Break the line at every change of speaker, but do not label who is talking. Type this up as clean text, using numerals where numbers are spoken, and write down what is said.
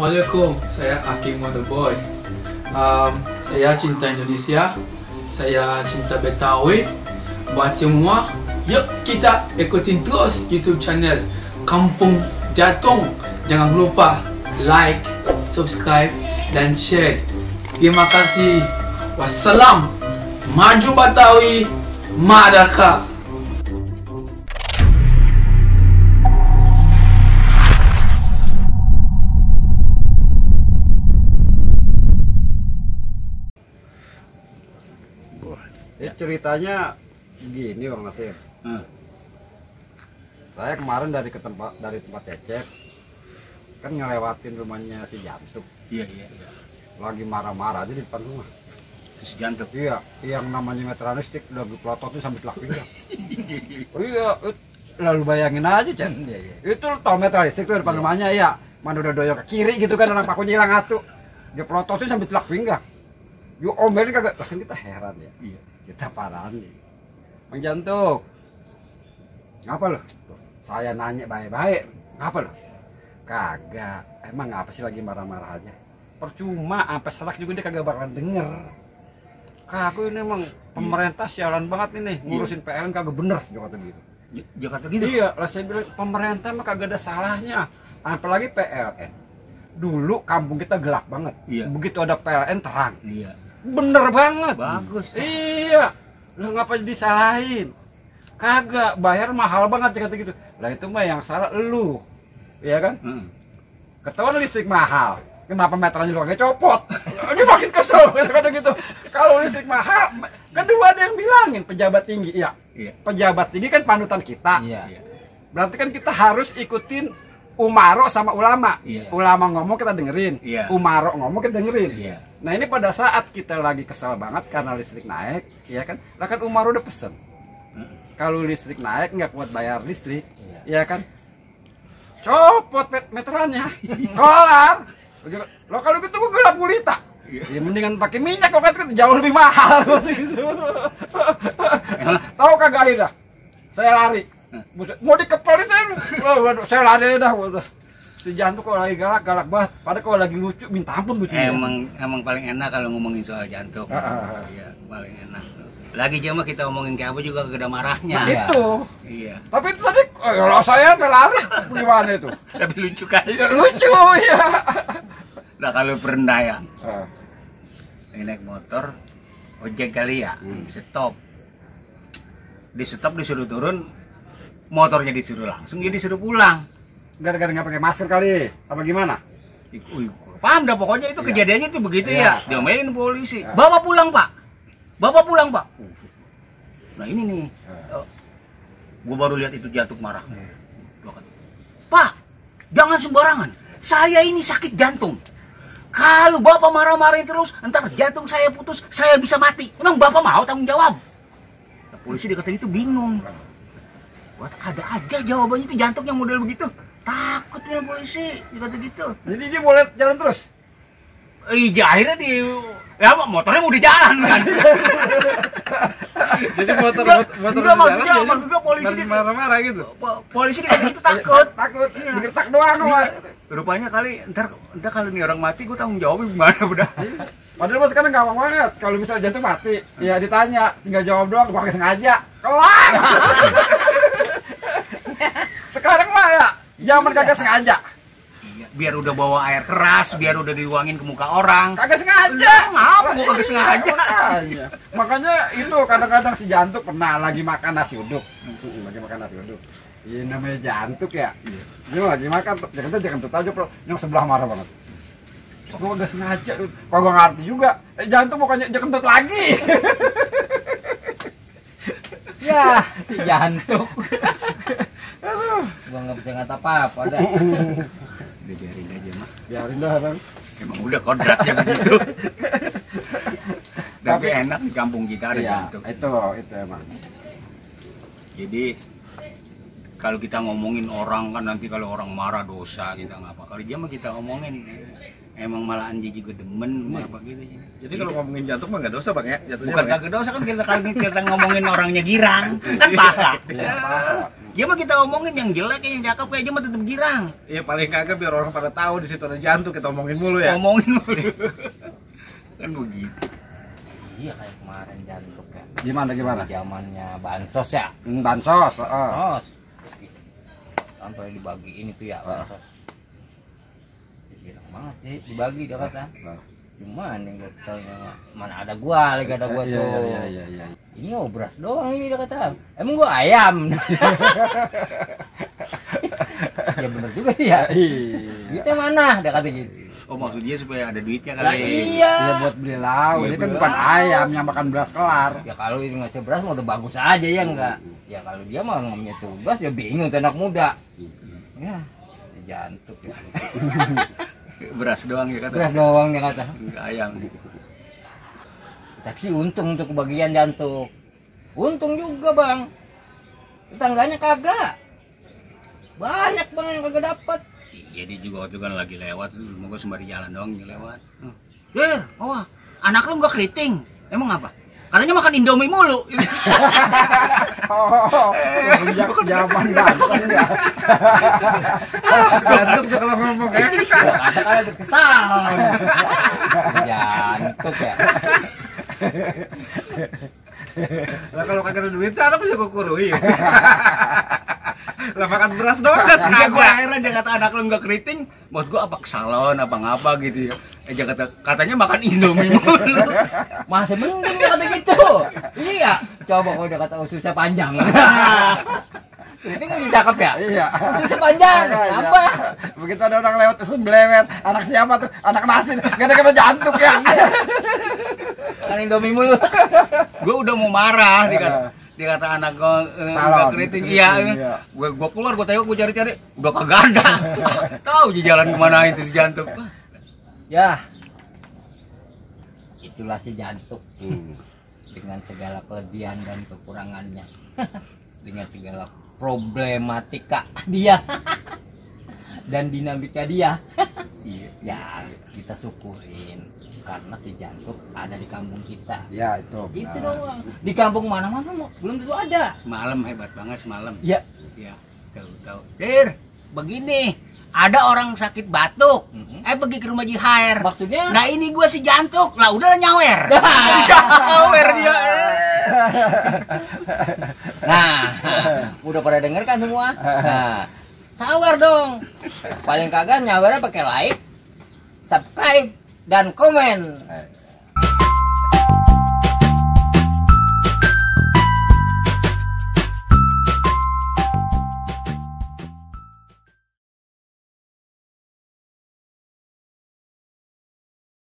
Assalamualaikum, saya Hakim Wonderboy. Saya cinta Indonesia, saya cinta Betawi. Buat semua, yuk kita ikutin terus YouTube channel Kampung Jatung. Jangan lupa like, subscribe, dan share. Terima kasih. Wassalam. Maju Betawi, Madaka.
Ceritanya gini Bang Nasir. Saya kemarin dari tempat Cecep kan ngelewatin rumahnya si Jantuk.
Iya.
Lagi marah-marah aja di depan rumah.
Si Jantuk.
Iya, yang namanya meteran listrik udah dipelototin sampai telak pinggang. Iya, lalu bayangin aja, Cen. Itu tau meteran listrik tuh depan rumahnya ya. Mana udah doyok ke kiri gitu kan, orang pakunya hilang atu. Dia pelototin sampai telak pinggang. Yuk omelin kagak, bahkan kita heran ya. Iya. Kita parahan nih, Bang Jantuk, ngapa lo? Saya nanya baik-baik, ngapa lo? Kagak, emang ngapa sih lagi marah-marah aja? Percuma, sampai serak juga dia kagak bakalan denger. Kagak ini emang pemerintah sialan banget ini, ngurusin PLN kagak bener, dia kata gitu.
Jakarta gitu?
Iya, lah saya bilang pemerintah mah kagak ada salahnya, apalagi PLN. Dulu kampung kita gelap banget, begitu ada PLN terang. Iya. Bener banget.
Bagus.
Iya. Lu ngapa disalahin? Kagak, bayar mahal banget kata gitu. Lah itu mah yang salah lu. Iya kan? Ketahuan listrik mahal. Kenapa meterannya lu kagak copot? Dia makin kesel kata gitu. Kalau listrik mahal, kedua ada yang bilangin pejabat tinggi. Iya. Pejabat tinggi kan panutan kita. Iya. Berarti kan kita harus ikutin Umaro sama ulama. Ulama ngomong kita dengerin. Umaro ngomong kita dengerin. Nah ini pada saat kita lagi kesal banget karena listrik naik, ya kan? Lah kan Umaro udah pesen. Kalau listrik naik nggak kuat bayar listrik, ya kan? Copot meterannya, kelar. Lo kalau gitu gue gelap gulita. Ya mendingan pakai minyak kok kan jauh lebih mahal gitu. Tahu kagak akhirnya? Saya lari. Mau dikepalin saya lari dah. Si Jantuk kalau lagi galak banget. Padahal kalau lagi lucu minta ampun lucu.
Emang paling enak kalau ngomongin soal Jantuk. Iya, paling enak. Lagi jam kita ngomongin kayak apa juga gak ada marahnya.
Nah, itu.
Iya.
Tapi itu tadi kalau saya lari gimana itu?
Tapi lucu kan?
Lucu ya.
Nah kalau pernah ya. Naik motor ojek kali ya. Stop. Di stop disuruh turun, motornya disuruh langsung dia disuruh pulang. Gara-gara nggak pakai masker kali, apa gimana? Paham dah pokoknya itu kejadiannya itu begitu ya. Diomelin polisi. Bawa pulang pak. Nah ini nih, gua baru lihat itu Jantuk marah. Pak, jangan sembarangan. Saya ini sakit jantung. Kalau bapak marah-marahin terus, entar jantung saya putus, saya bisa mati. Emang bapak mau tanggung jawab? Nah, polisi dikata itu bingung. Buat ada aja jawabannya itu Jantuk yang model begitu. Takut nih polisi dikata gitu. Jadi dia boleh jalan terus? Iya akhirnya ya motornya mau di jalan kan.
Jadi motor
maksudnya polisi
marah-marah gitu.
Polisi dikata itu takut.
Digertak doang.
Rupanya kali ntar kalau nih orang mati gue tanggung jawab gimana udah.
Padahal mas sekarang gampang banget. Kalau misalnya Jantung mati, ya ditanya, tinggal jawab doang, gue pakai sengaja. Kelar. Sekarang mah ya, zaman kagak sengaja.
Iya, biar udah bawa air keras, biar udah diuangin ke muka orang.
Kagak sengaja.
Ngapa gue kagak sengaja?
Makanya itu kadang-kadang si Jantuk pernah lagi makan nasi uduk. Ini namanya Jantuk ya. Dia lagi makan, jangan tuh aja yang sebelah marah banget. Gue udah sengaja, kok gue ngerti juga. Jantung bukannya kentut lagi.
Ya, si Jantuk. Gua nggak bisa ngata apa-apa dah.
Udah biarin aja mah.
Biarin dah bang.
Emang udah kodratnya begitu. Tapi enak di kampung kita ada Jantuk.
Itu emang.
Jadi kalau kita ngomongin orang kan nanti kalau orang marah dosa kita ngapa. Kalau dia mah kita ngomongin Emang malahan dia juga demen apa gitu.
Jadi kalau ngomongin jantung mah nggak dosa bang ya, jatuhnya
Bukan
Bang, ya?
kagak dosa kan kita ngomongin orangnya girang, kan pahala. Dia mah kita omongin yang jelek yang cakep kayak dia mah tetap girang.
Iya paling kagak biar orang pada tahu di situ ada jantung kita omongin mulu ya.
Ngomongin mulu. Kan begitu.
Iya kayak kemarin jantung ya.
Gimana?
Zamannya bansos ya.
Bansos.
Bansos. Sampai dibagiin itu ya bansos. Bilang banget sih dibagi dia kata. Cuman yang gue keselnya mana ada gua lagi ada gua tuh.
Iya.
Ini beras doang ini dia kata. Emang gua ayam. Ya bener juga sih ya. Duitnya mana? Dia kata gitu.
Oh maksudnya supaya ada duitnya
Lah
kali.
iya.
Ya buat beli lauk.
Iya,
Ini kan
beli
bukan
lauk.
ayam yang makan beras kelar.
Ya kalau ini ngasih beras mah udah bagus aja ya enggak. Ya kalau dia mah ngomongnya tugas ya bingung tuh anak muda. Ya jantung ya.
Beras doang ya kata.
Beras doang dia kata.
Enggak ayam.
Tapi untung untuk kebagian jantung. Untung juga bang. Tetangganya kagak. Banyak bang yang kagak dapat.
Iya dia juga waktu kan lagi lewat, mau gue sembari jalan doang dia lewat. Der, oh, anak lu nggak keriting, emang apa? Katanya makan Indomie mulu.
Sejak zaman banten ya.
Jantung tuh kalau ngomong ya.
Kata kalian berkesan. Jantung ya.
Lah kalau kagak ada duit, anak bisa kukurui. Lah makan beras doang dah
Iya gue
sekagak.
heran dia kata anak lu nggak keriting, maksud gue apa kesalon apa ngapa gitu ya. Dia katanya makan Indomie mulu.
Masih mending dia kata gitu. Iya. Coba kalau dia kata ususnya panjang. Itu kan cakep ya?
Iya.
Ususnya panjang. Apa?
Begitu ada orang lewat terus melewet. Anak siapa tuh? Anak nasi. Gara-gara jantung ya.
Kan Indomie mulu.
Gue udah mau marah dia kata anak gue nggak keriting. Iya. Gue keluar gue tengok gue cari-cari udah kagak ada. Tahu di jalan kemana itu si jantung.
Ya. Itulah si jantung. Dengan segala kelebihan dan kekurangannya. Dengan segala problematika dia. Dan dinamika dia. Ya, kita syukurin karena si jantung ada di kampung kita.
Ya itu.
Itu doang. Di kampung mana-mana belum tentu ada.
Semalam hebat banget semalam.
Ya.
Ya, tahu. Der, begini, ada orang sakit batuk. Pergi ke rumah Jihair.
Maksudnya?
Nah ini gua si jantung. Lah udah nyawer. Bisa nyawer dia.
Nah, udah pada denger kan semua? Nah, sawer dong. Paling kagak nyawernya pakai like, subscribe, dan komen.